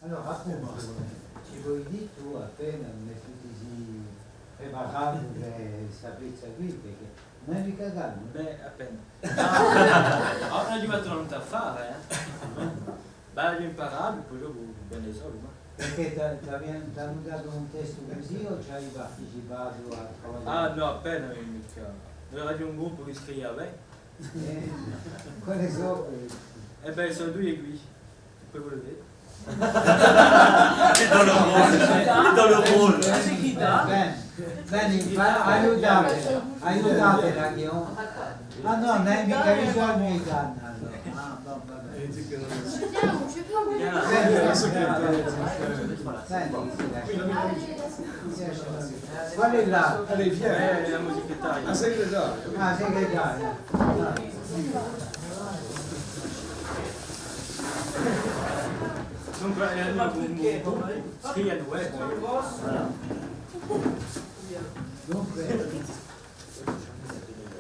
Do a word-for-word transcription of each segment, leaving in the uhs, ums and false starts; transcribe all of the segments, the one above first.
Allora, appuntu, ci voli dì tù appena cumu tù ti sì preparatu per sta pezza quì, perchè ùn hè micca calma. Bè, appena. Allora, aghju fattu tantu affare, eh. Bè, aghju imparatu, po dopu, bè, ne sò, ma... Perchè t'hà-, t'avia-, t'anu datu un testu cusì o ci hai participatu à travaglià? Ah, nò, appena, micca. Noi eramu un gruppu chì scrivia, bè. Eh, quale sò quelli? Eh bè, sò dui quì. Chì poi vulete? Chì dà u rollu, chì dà u rollu. Bè, bè, aiutate, aiutate, Raghjò. Ah nò, ùn hè micca bisognu di canna, allora. Ah, bon, va bè. Bè, bè, bè. Quale hè là? Allez, viens. Eh, la musichetta. Ah, segretaria. Ah, segretaria. Dunque, eh, no, un, un, un, scrivia, eh, poi. Voilà. Dunque,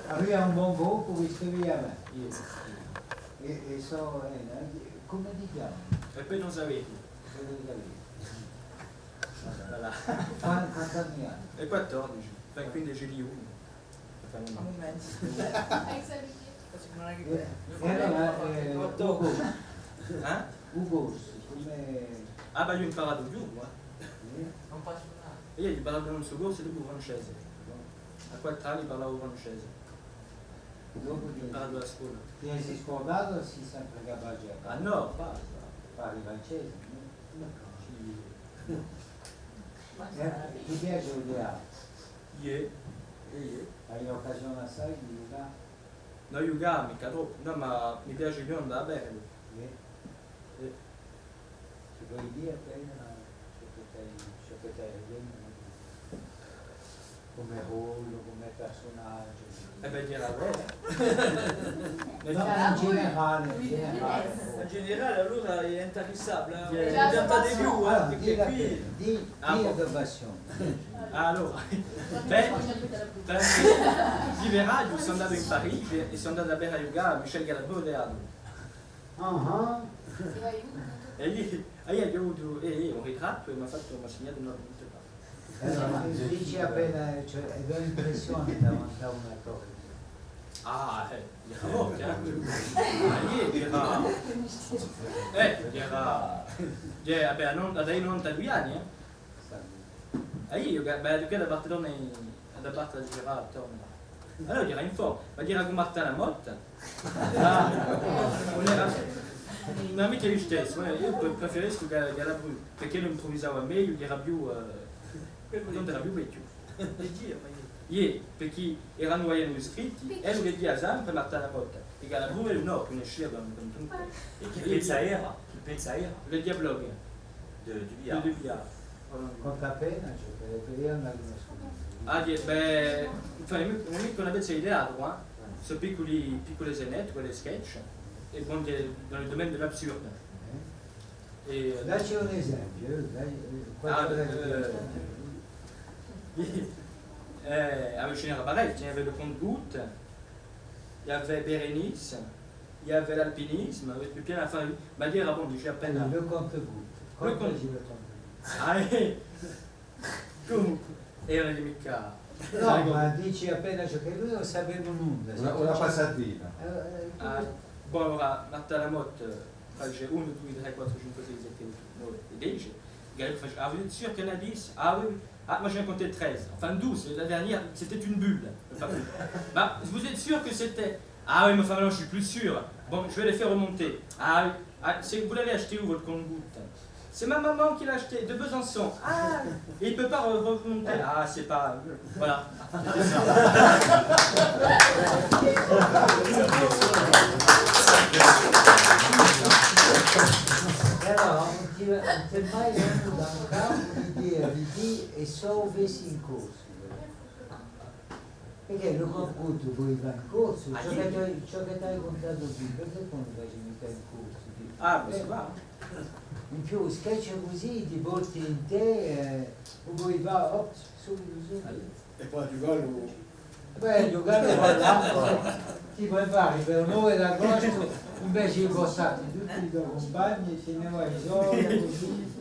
avia un bon gruppu chì scrivia bè. È, è sò, eh, cumu ti chjami? Peppè Don Saverio. Peppè Don Saverio. Voilà. Quan-, quant'anni hai? È quattordeci, enfin, quindeci di ghjugnu. Enfin, un... Un mumentu. Eh, è allora, eh, u corsu. Eh? U corsu, cumu... Ah, bè, eiu aghju imparatu u corsu, eh. Eh? Ùn parlu micca. Eiu aghju imparatu u corsu è dopu u francese. À quattru anni parlavu francese. Dopu aghju imparatu à a scola. Ti sì scurdatu o sì sempre capace? Ah nò, basta. Parli francese, nò? Sì. Eh, ti piace u teatru? Iè, iè, iè. Hai l'occasione assai di ghjucà? Nò, ghjucà, micca troppu, nò, ma mi piace più andà à vede. Iè. Iè. Ci poi dì appena ciò chì t'hai, ciò chì t'hai da dì, cum'è rollu, cum'è persunagiu? Eh bè, era vera. Nò, in generale, in generale. In generale, allora hè intarissabile, eh. Iè. Piantate più, eh, allora, perchè quì... Dì, dì a to passione. Allora, bè, bè, di veraghju, sò andatu in Parigi è sò andatu à vede à ghjucà à Michel Galabru di Adru. Ah, ah. È eiu, è eiu aghju avutu, eh, eh, un ritrattu è m'hà fattu, m'hà signatu una... Eh, ma dici appena, cioè, è dà l'impressione davanti à una torre. Ah, eh, era forte, eh. Ah, iè, era, eh, era, iè, vabbè, nò, da, da nò, da dui anni, eh. Ah, eiu, bè, da parte torna, da parte di Gérard torna. Allora, era in forma, ma era cù Martin Lamotte. Ah, ùn era, ùn era micca listessu, eh. Eiu pre-, preferiscu Ga-, Galabru, perchè ellu impruvisava megliu, era più, eh, tandu era più vechju. Iè, perchè eranu i scritti, è ellu leghjia sempre Martin Lamotte, è Galabru ellu nò, cunniscia da un, da un... È chì pezza era? Chì pezza era? Le Dialogue. De, du Billard. De, du Billard. Voilà. Conta appena, cioè, perchè eiu ùn la cunnoscu. Ah, iè, bè, enfin, ùn hè micca una pezza di teatru, eh. Sò picculi, picculi scenetti, quelli sketch, è bon, dans le domaine de l'absurde. Eh. È, eh, dacci un esempiu, eh, dai, eh, qualcosa di... Ah, eh, eh, ah, ci n'era parechji, ci n'era le Compte-gouttes, il y avait Bérénice, il y avait l'alpinisme, avete più piena à fà, ma era bon, dice appena. Allora, le Compte-gouttes. Le Compte... Compte, le Compte-gouttes. Ah, eh. Comunque, è ùn hè micca... Nò, ma dici appena ciò chì noi ùn sapemu nunda. Una, una passatina. Eh, eh, ah, bon, allora, Martin Lamotte, eh, face unu, dui, trè, quattru, cinque, sei, sette, ottu, nove è dece. Galabru face: « Ah, vous êtes sûr qu'il y en a dix ? » « Ah oui, oui. » « Ah, moi, j'en ai compté treize. Enfin, douze. La dernière, c'était une bulle. » « Mais vous êtes sûr que c'était... » « Ah oui, mais enfin, maintenant, je suis plus sûr. Bon, je vais les faire remonter. » « Ah oui. » « Ah, c'est, vous l'avez acheté où, votre Compte-gouttes ? » « C'est ma maman qui l'a acheté, de Besançon. » « Ah, et il peut pas re-, remonter. » « Ah, c'est pas... » Voilà. È allora, ùn ti, ùn t'hè mai venuta in capu l'idea di dì, è s'o u fessi in corsu? Perchè u contu u poi fà in corsu, ciò chì t'hai, ciò chì t'hai cuntatu quì, perchè ùn u faci micca in corsu? Ah, eh, in più, u sketch cusì ti porti in tè, eh, u poi fà, op, subitu, subitu. È po ghjucà lu... Bè, ghjucà lu, voilà. Ti prepari per u nove d'agostu, invece di purtà tutti i to cumpagni, ti ne vai sola, cusì.